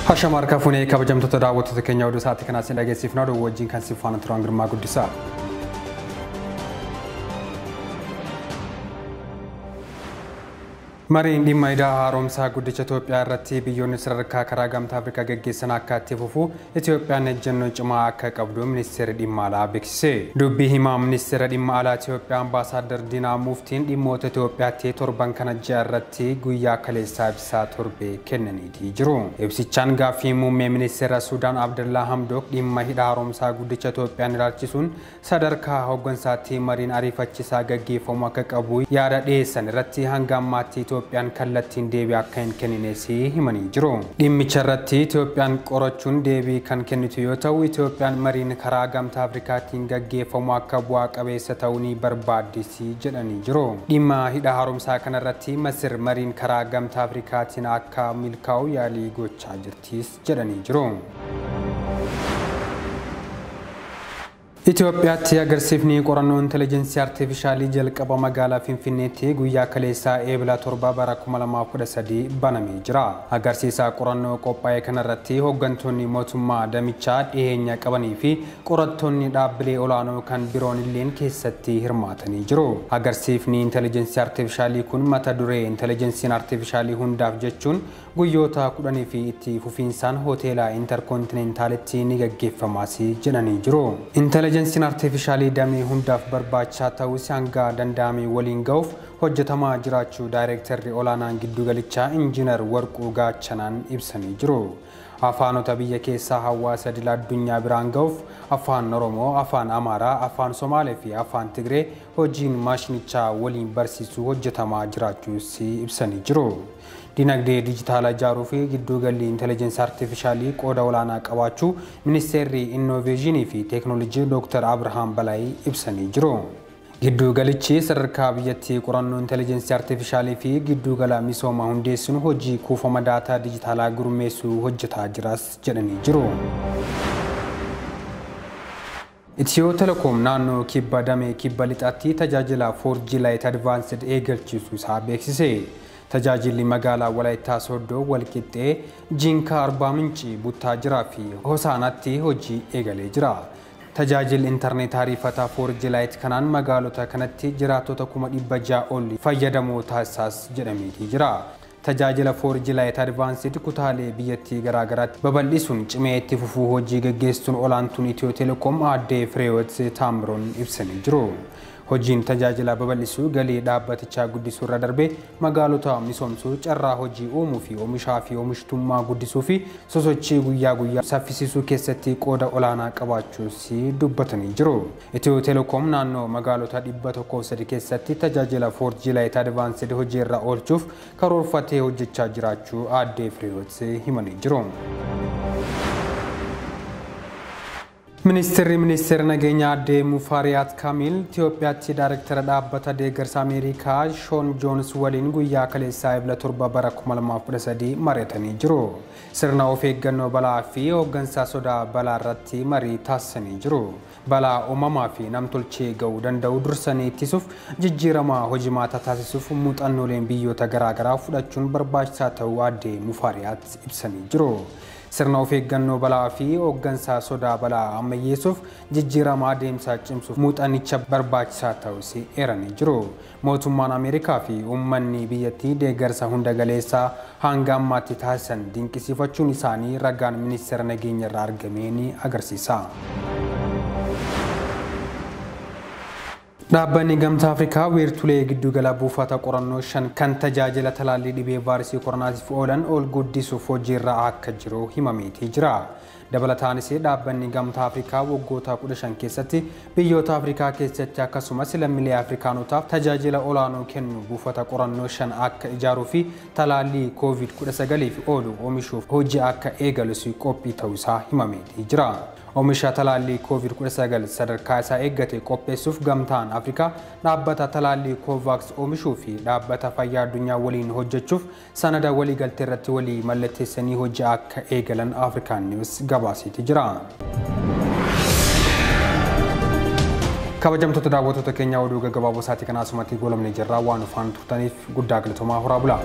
Hashama harka fuunee kabajamtoota daawwattoota keenya oduu sa'aatii kanaas hin dhageessifna oduu wajjin kan siif faana turan Girmaa Guddisaa. Mariin dhimma hidha haaromsaa guddicha Itoophiyaa irratti biyyoonni sadarkaa karaa gamtaa Afrikaa gaggeessan akka itti fufu Itoophiyaan ejjennoo cimaa akka qabdu ministeerri dhimma alaa beeksise. Dubbii himaa ministeera dhimma alaa Itoophiyaa Ambaasaadder Diinaa Muftiin dhimmoota Itoophiyaatti torban kana ji'a irratti guyyaa kaleessaa ibsaa torbe kennaniitii jiru. Ibsichaan gaaffii muummee ministeera Suudaan Abdallaa Hamdook dhimma hidha haaromsaa guddicha Itoophiyaan ilaalchisuun sadarkaa hooggansaatti mariin ariifachiisaa gaggeeffamu akka qabu yaada dhiyeessan irratti hanga ammaatti Itoophiyaan kallattiin deebii akka hin kennines himanii jiru. Dhimmicha irratti Itoophiyaan qorachuun deebii kan kennitu yoo ta'u, Itoophiyaan mariin karaa gamtaa Afrikaatiin gaggeeffamu akka bu'aa qabeessa ta'uu ni barbaaddisi jedhanii jiru. Dhimma hidha haaromsaa kanarratti Masir mariin karaa gamtaa Afrikaatiin akka milkaa'u yaalii gochaa jirtis jedhanii jiru. Itoophiyaatti agarsiifni qorannoo intelligensii artiifishaalii jalqaba magaalaa Finfinneetti guyyaa kaleessaa eebila 7 bara 2013 banamee jira. Agarsiisa qorannoo qophaa'e kanarratti hooggantoonni mootummaa damichaa dhiyeenya qabanii fi qorattoonni dhaabbilee olaanoo kan biroon illeen keessatti hirmaatanii jiru. Agarsiifni intelligensii artiifishaalii kun mata duree intelligensiin artiifishaalii hundaaf jechuun guyyoota 10 fi itti fufiinsaan hoteela Interkontinentaalitti ni gaggeeffamaas jedhanii jiru. Intelligensiin artiifishaalii damee hundaaf barbaachisaa ta'us hanga danda'ame waliin ga'uuf hojjetamaa jiraachuu daayireektarri olaanaan giddugalichaa Injiinar Warquu Gaachanaan ibsanii jiru. Afaanota biyya keessaa hawaasa idil addunyaa biraan ga'uuf afaan Oromoo, afaan Amaaraa, afaan Somaalee fi afaan Tigree hojiin maashinichaa waliin barsiisuu hojjetamaa jiraachuus ibsanii jiru. Dinagdee dijitaalaa ijaaruu fi giddugalli intelligensii artiifishaalii qooda olaanaa qabaachuu ministeerri innoveeshinii fi teeknooloojii Dr. Abrahaam Balaay ibsanii jiru. Giddugalichi sadarkaa biyyattii qorannoo intelligensii artiifishaalii fi giddugala misooma hundeessuun hojii kuufama daataa dijitaalaa gurmeessuu hojjetaa jiras jedhanii jiru. Itiyoo Telekoom naannoo kibba damee kibba lixaatti tajaajila 4G Lite Advanced eegalchiisuu isaa beeksise. Tajaajilli magaalaa Walaayittaa Sooddoo, Walqixxee, Jinkaa, Arbaa Mincii, Buttaajiraa fi Hosaanaatti hojii eegalee jira. Tajaajilli intarneetaa ariifataa 4G Lite kanaan magaalota kanatti jiraattota 600,000 ol fayyadamoo taasisaas jedhameetii jira. Tajaajila 4G Lite Advanced kutaalee biyyattii garaagaraatti babal'isuun cimee itti fufuu hojii gaggeessuun olaantuun Itiyoo Telekoom aadde Fireewoot Taamroon ibsanii jiru. Hojiin tajaajila babal'isuu galii dhaabbatichaa guddisuu irra darbee magaalota misoomsuu, carraa hojii uumuu fi oomishaa fi oomishtummaa guddisuu fi sosochii guyyaa guyyaa saffisiisuu keessatti qooda olaanaa qabaachuus dubbatanii jiru. Itiyoo Telekoom naannoo magaalota 103 keessatti tajaajila 4G Lite Advanced hojii irra oolchuuf karoorfatee hojjechaa jiraachuu aadde Fireewoot himanii jiru. Ministeerri ministeera nageenyaa aadde Mufaariyaat Kaamil Itoophiyaatti daayireektara dhaabbata deeggarsa Ameerikaa Shoon Joons waliin guyyaa kaleessaa eebila 7 bara 2013 mari'atanii jiru. Sirna of eeggannoo balaa fi hooggansa sodaa balaa irratti marii taasisanii jiru. Balaa uumamaa fi namtolchee ga'uu danda'u dursanii ittisuuf jijjiirama hojimaataa taasisuuf muuxannooleen biyyoota garaagaraa fudhachuun barbaachisaa ta'uu aadde Mufaariyaat ibsanii jiru. Sirna of eeggannoo balaa fi hooggansa sodaa balaa ammayyeessuuf jijjiirama adeemsaa cimsuuf muuxannicha barbaachisaa ta'us eeranii jiru. Mootummaan Ameerikaa fi uummanni biyyattii deeggarsa hunda galeessaa hanga ammaatti taasisan dinqisiifachuun isaanii ragaan ministeera nageenya irraa argame ni agarsiisa. Dhaabbanni Gamtaa Afrikaa wiirtulee giddugala buufata qorannoo 5 kan tajaajila talaallii dhibee vaayiresii koronaatiif oolan ol guddisuuf hojiirra akka jiru himameetii jira. Dabalataanis dhaabbanni Gamtaa Afrikaa waggoota 15 keessatti biyyoota Afrikaa keessatti akkasumas lammiilee Afrikaanotaaf tajaajila olaanoo kennu buufata qorannoo 5 akka ijaaruu fi talaallii COVID-19 fi oolu oomishuuf hojii akka eegalus qophii ta'uu isaa himameetii jira. Oomisha talaallii COVID-19 sadarkaa isaa eeggate qopheessuuf Gamtaan Afrikaa dhaabbata talaallii COVAX oomishuu fi dhaabbata fayyaa addunyaa waliin hojjechuuf sanada waliigaltee irratti walii mallatteessanii hojii akka eegalan Afrikaan News gabaaseeti jira. Kabajamtoota daawwattoota keenyaa oduu gaggabaaboo isaatii kana asumatti goolabnee jirra. Waan ufaan turtaniif guddaa galatoomaa horaa bulaa.